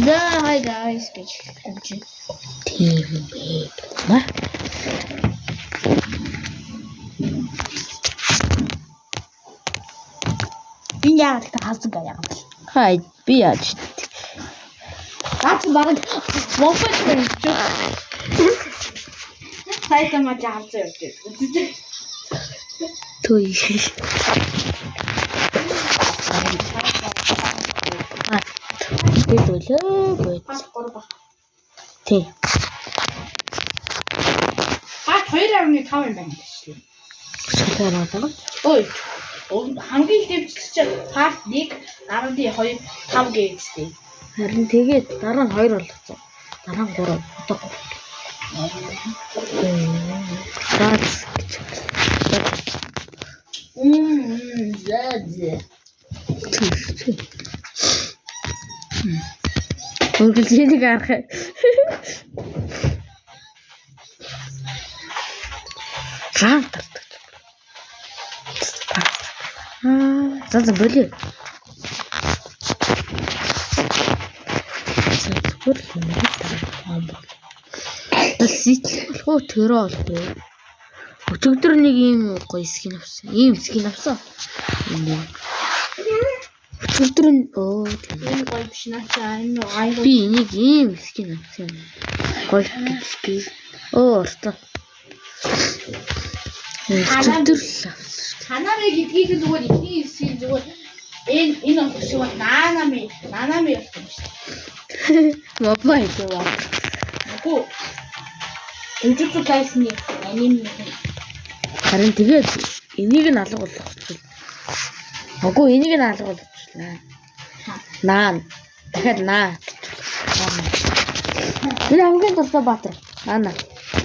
За, hi guys гэж хэлж. Тийм бэ. Ма. Би яагаад гэдэг хазаг яагаад. Хай би яаж. Наач баг мопед гэж. Сайтама жаалцсан явж байдаг. Түй. Би төлөө бод. Пас 3 баг. Тий. Пас 2.5 юм байна гэж лээ. Шалгаар байгаа. Ой. Хамгийн их дэвжил чинь парт 1 10.2 5 гээжтэй. Харин тэгээд дараа нь 2 болгоцсон. Дараа нь 3. Одоо 3. Гац гэж. За за. Үргэлжлэнийг харах. Ран тардаг. Аа, за за болио. Зүгээр л юм даа. Ситэл болох уу, тэрөө болох уу? Өчигдөр нэг ийм гоё skin авсан. Ийм skin авсан. Энэ. Өчигдөр нь өө тийм. Энэ гоё биш наа чи энэ аяг. Би энийг ийм skin авсан юм. Гоё гэж би. Өө ортой. Өчигдөр л авсан. Ханами гэдгийг зүгээр эхний хэсгийг зүгээр энэ болох шиг бол наанами нанами болох юм шүү дээ. Мобайл юу. Үгүй. Jujutsu Kaisen-ы аниме. Харин тэгээд энийг нь алга болгочихвол. Үгүй энийг нь алга болгочихлаа. Наа. Дахиад наа. Энэ хамгийн дуртай баатар. Наа.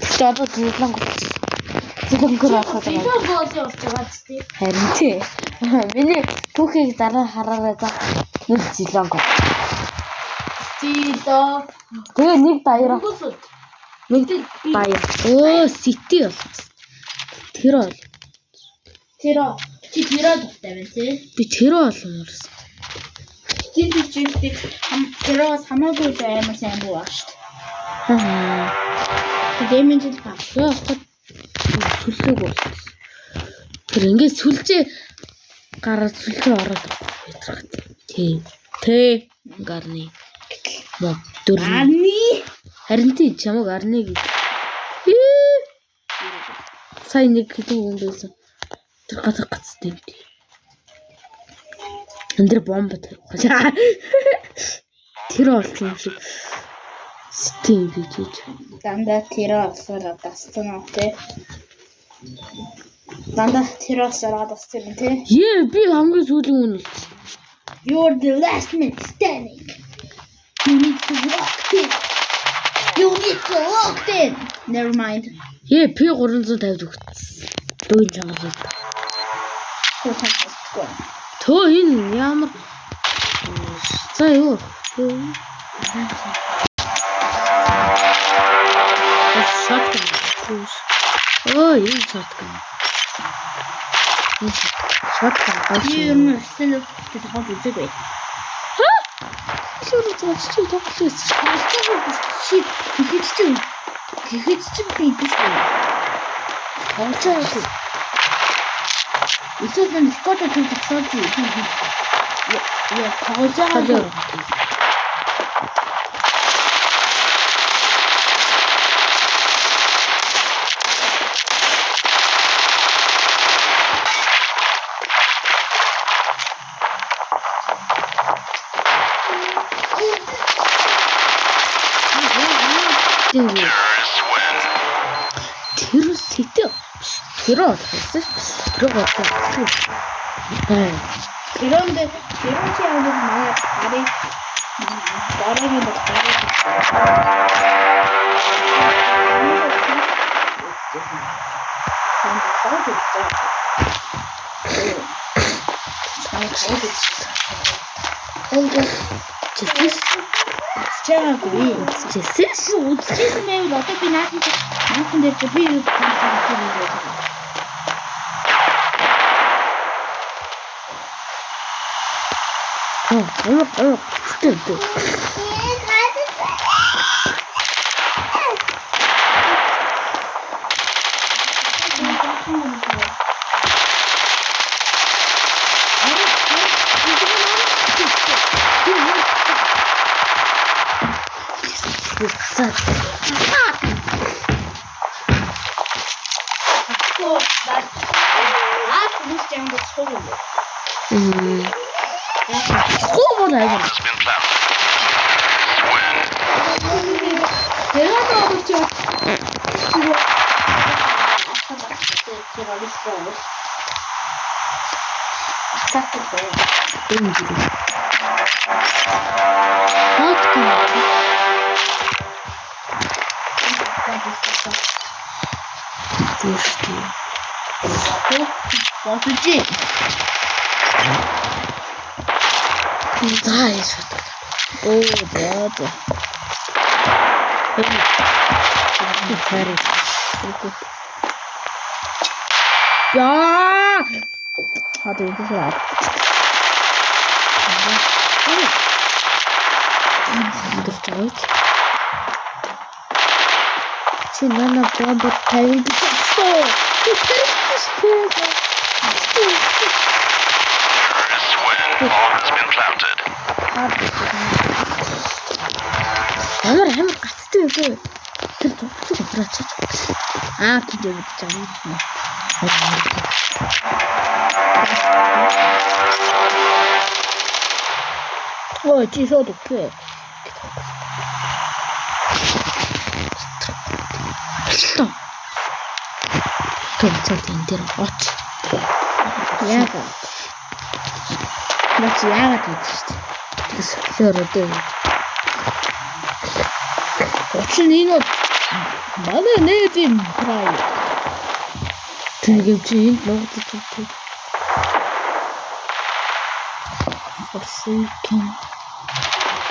Тэгч одоо зэлэн гоц. Зэлэнкөр авах гэдэг. Зэлэн гоц болж байгаа ч тий. Харин тий. Миний түүхийг дараа хараарай за. Нэг зэлэн гоц. Зэлэн. Тэгээ нэг даяар. Нэг даяар. Өө, сити болсон. Тэр бол. Тэр чи тэрөө дуртай байна тий. Би тэрөө олмоорсон. Тэр чи тэрөөс хамаагүй амар сайн буу баг шүү дээ. Аа. Дэмэн жил баг. Яах вэ? Сүлжээг болсон. Тэр ингээд сүлжээ гараад сүлжээ ороод ятрах. Тий. Тэ гарны. Мод дөрв. Арны. Харин тий чамаг арны гэж. Сая нэг хэдэн хүн байсан. Тэр газар гацтай юм тий. Энд дэр бомб тавих. Тэр болсон юм шиг. Стим гэж. Дандаа тэр олсоор дассан уу тий. Дандаа тэр олсоор дассан юм тий. Ее би хамгийн сүүлийн хүн болсон. You're the last man standing. You need to lock in. You need to lock in. Never mind. Ее P350 өгсөн. Дүүн чангаар. Төө энэ ямар за юу? Shotgun. Өө энэ shotgun. Shotgun гоё. Би ер нь stand-up тоглож үзээгүй. Илүү тоглож чи тоглож үзсэн. Чи тэгэхэд чи тэгэхэд чи би биш үү? Тоглож байгаагүй. Эсвэл нэг рекорд хийж зогсоож би яа тоглож байгаагүй. Тэр сэтэ тэр болсон шүү. Тэр болсон. Тэрөнд тэрэн чи ямар манай гарыг дараагийн бол гарыг Чаагүй. Үзчихсэн. Үзчихсэн байвал одоо би наасан дээр би юу хийх юм бэ? Оо, тэ. 야! 다들 이렇게 안 Чи нана бомб тавина гэсэн. Ямар амар гацтай юм бэ? Тэр зүгт утраачих. Аа тийж мэдэж байгаа юм. Ой, чи шууд үгүй. Тэр энэ дээр оч. Яагаад? Наач яагаад гэж шүү дээ. Тэгс лөөрөө дээ. Учир нь энэ бол манай нээдийн прай. Тэр юм чи энд нуугдаж байна. Forsaken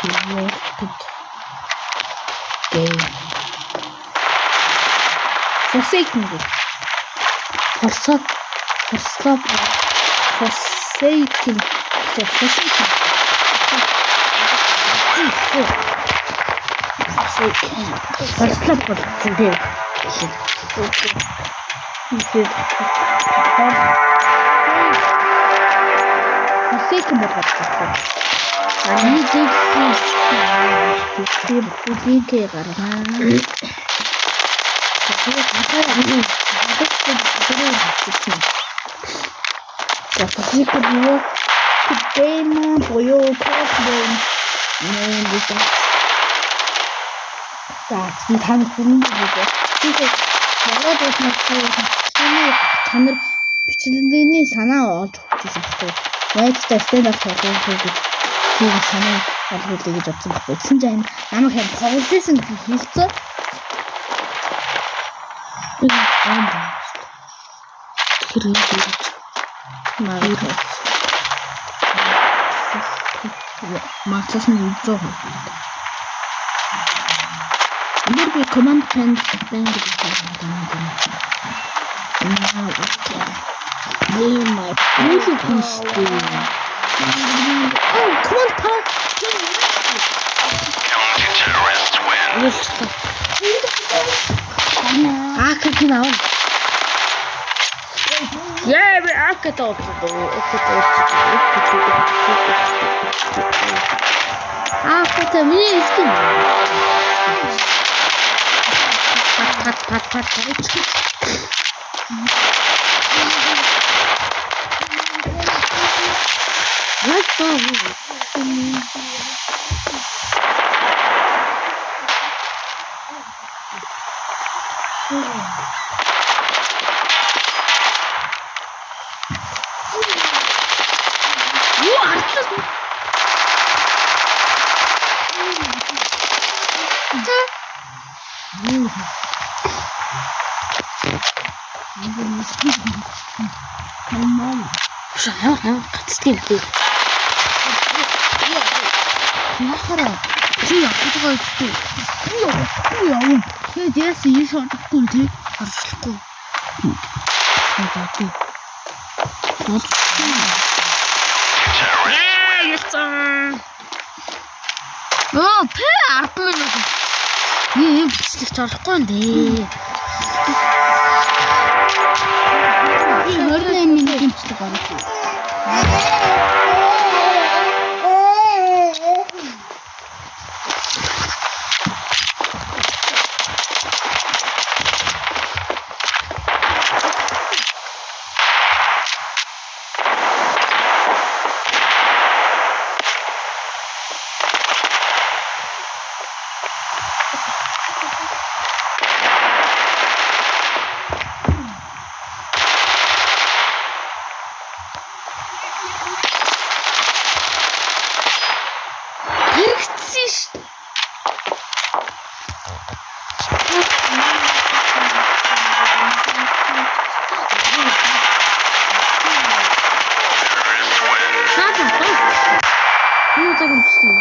to work game. Forsaken гэх. Forsa Forsa Forsaken. Forsaken. Forsaken. Forsa болсон тий. Forsaken болгоод байна. Аны Би бүлийнхээ гаргаа. За Forsaken буюу game буюу code game нэ гэж. За би та нар хөрөнгө гэж. Би Монгол улсын чанар бичлэгийн санаа олж өгч байсан байхгүй. Найзтай stand up тоглох гэж тийм санаа олгуулъя гэж бодсон байхгүй. Тэгсэн чинь намайг хэм тоглолтсон гэж хэлсэн. Тэр юм дэрэж. Магадгүй. Маглаас нь 100%. Өнөр би command pen бэн гэж байна. Now okay. Name my үлэг хийштэй. Oh, command pen. Үлчлээ. Аа кэг нав. Яа би аката оцсон. Аката миний skin. Пат пат пат пат. What the? Юу артлаас? Шаа гацдаг юм бэ. Яхара чи явах байгаа үстэй. Би явахгүй явна. Тэгээд яасан ийш орохгүй тий. Орчлохгүй. За би. Ялцсан. Оо, пэ 10 минут. Ийм бичлэгч орохгүй юм дээ. Би 28 минутын бичлэг оруулсан. Хэрэгцсэн шүү. Наа за, бас. Энэ удаагийн бичлэг.